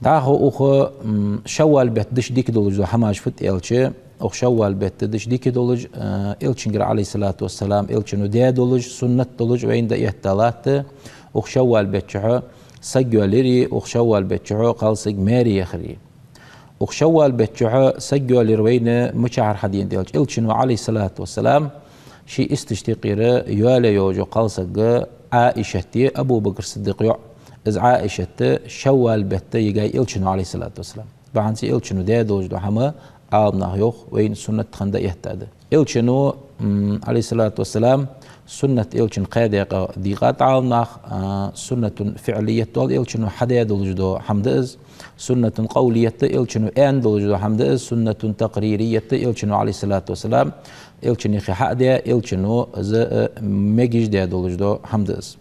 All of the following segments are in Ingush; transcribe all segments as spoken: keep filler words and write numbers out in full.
ДӀахо укх, м, шаввал бетта деш дика долаш дола хӀамаш фуд аьлча, укх шаввал бетта деш дика долаш, э, Элчангара, عليه الصلاة والسلام, Элчано даь долаш, суннат долаш вайна дӀаэтта латт, укх шаввал бетта чухь саг йоалаяри, укх шаввал бетта чухь кхалсаг маьре яхари. Укх шаввал бетта чухь саг йоалаяр вайна мичахьара хьадена аьлча, Элчано, عليه الصلاة والسلام, ший истешта юкъера йоалаяь йолаш йола кхалсаг Ӏаишат я, Абу Бакр Сиддикъа йоӀ. Из Ӏаишат шаввал бетта йигай Элчано, عليه الصلاة والسلام. Бахьанца Элчано даь долаш дола хӀама, Ӏаламнаха йоах, вайна суннат хинна дӀаэттад. Элчано, м, عليه الصلاة والسلام, суннат Элчан кхаь даькъа дийкъад Ӏаламнаха, а, суннатун фиӀлият оал Элчано хьадаь долаш дола хӀама да из, суннатун къавлият Элчано аьнна долаш дола хӀама да из, суннатун такъририйят Элчано, عليه الصلاة والسلام, Элчан юхе хьа а даь, Элчано из, э, мегаш даь долаш дола хӀама да из.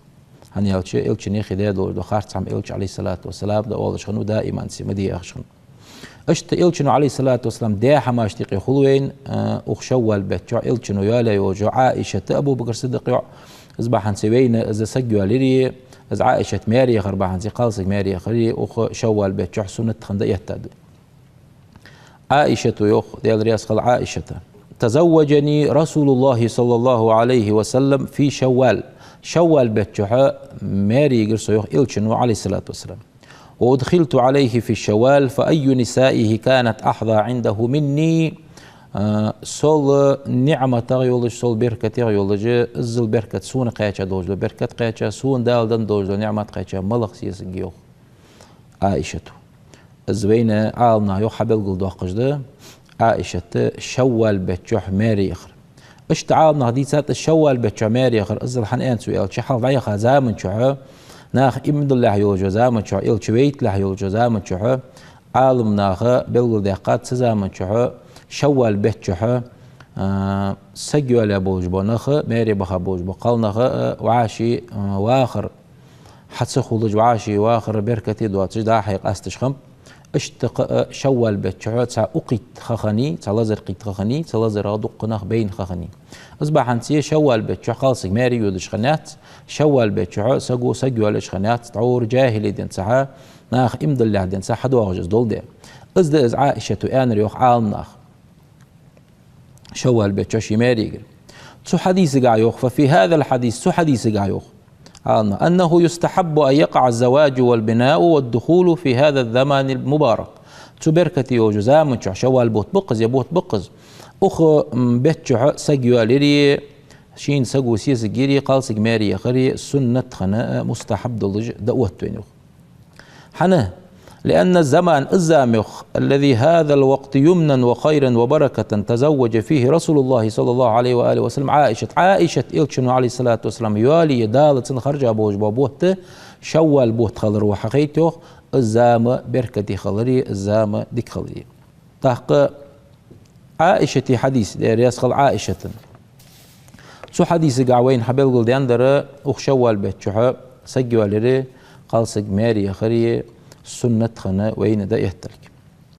ХӀана аьлча, Элчан юхе даь долаш дола харц хӀама Элча, عليه الصلاة والسلام, дӀаоалаш хиннав, даиманца ма де яхаш хиннав. Иштта Элчано, عليه الصلاة والسلام, даь хӀамашта юкъе хул вайна, э, укх шаввал бетта чухь Элчано йоалаяь йолаш йола Ӏаишат, Абу Бакр Сиддикъа йоӀ. Из бахьанца вайна из саг йоалаяри, из Ӏаишат маьре яхар бахьанца кхалсаг маьре яхари укх шаввал бетта чухь суннат хинна дӀаэттад. Ӏаишата йоах, Даьла раьза хилва Ӏаишата: تزوجني رسول الله صلى الله عليه وسلم في شوال. Шаввал бетта чухь маьре йигар со, йоах, Элчано, عليه الصلاة والسلام. وأدخلت عليه في شوال، فأي نسائه كانت أحظى عنده مني. А, сол ниӀматах йолаш, сол беркатех йолаш, иззал беркат сона кхаьча долаш дола беркат кхаьча, сона Дала денна долаш дола ниӀмат кхаьча малагӀа сесаг я, йоах Ӏаишата. Из вайна Ӏаламнаха йоах, хьабелгалдоаккхаш да, Ӏаишат шаввал бетта чухь маьре яхар. Иштта Ӏаламнаха дийцад из шаввал бетта чухь маьре яхар, иззал хӀана аьннад цо аьлча, хьалха дӀаяхача заман чухь, наха иман диллалехь йолча заман чухь, Элча вайталехь йолча заман чухь, Ӏаламнаха белгалдаьккхад цу заман чухь, шаввал бетта чухь, а, саг йоалаяь болаш бола нах, маьре баха болаш бола кхалнах, а, вӀаший, а, вахар хьа ца хулаш, вӀаший вахар беркате доацаш, дӀа-хьа къасташ хиннаб. Иштта кхы а шаввал бетта чухь цхьа укх кхийтта ха хиннай, цхьа лазар кхийтта ха хиннай, цу лазарах дуккха нах байна ха хиннай. Из бахьанца шаввал бетта чухь кхалсаг маьре йодаш хиннаяц, шаввал бетта чухь саго саг йоалаеш хиннаяц, тхьовра джахӀилий денз цхьа, наха иман диллалехь денз цхьа хьадоагӀаш из дола де. Из да из Ӏаишата аьннар, йоах Ӏаламнаха. Шаввал бетта чухь ше маьре йигар. Цу хьадисагахь йоах, ففي هذا الحديث, цу хьадисагахь йоах Ӏаламнаха, أنه يستحب أن يقع الزواج والبناء والدخول في هذا الزمان المبارك. Цу беркате йолча заман чухь, шаввал бутт ба-кх из, е бутт ба-кх из, укх, м, бетта чухь саг йоалаяри, шийна саго сесаг яри, кхалсаг маьре яхари суннат хинна, э, мустахьаб долаш дӀаотт вайна, йоах. ХӀана? لأن الزمان, из зама, йоах, الذي هذا الوقت يمنا وخيرا وبركة تزوج فيه رسول الله صلى الله عليه وآله وسلم عائشة. Ӏаишат Элчано, عليه الصلاة والسلام, йоалае, Дала цунна харжа болаш бола бутт шаввал бутт хилар ва хьахайт, йоах, из зама беркате хилари, из зама дика хилари. ТӀаккха Ӏаишата хьадис, Даьла раьза хилва Ӏаишатана. Цу хьадисагахь вайна хьабелгалдаьннадар укх шаввал бетта чухь саг йоалаяри, кхалсаг маьре яхари суннат хинна вайна дӀаэтталга.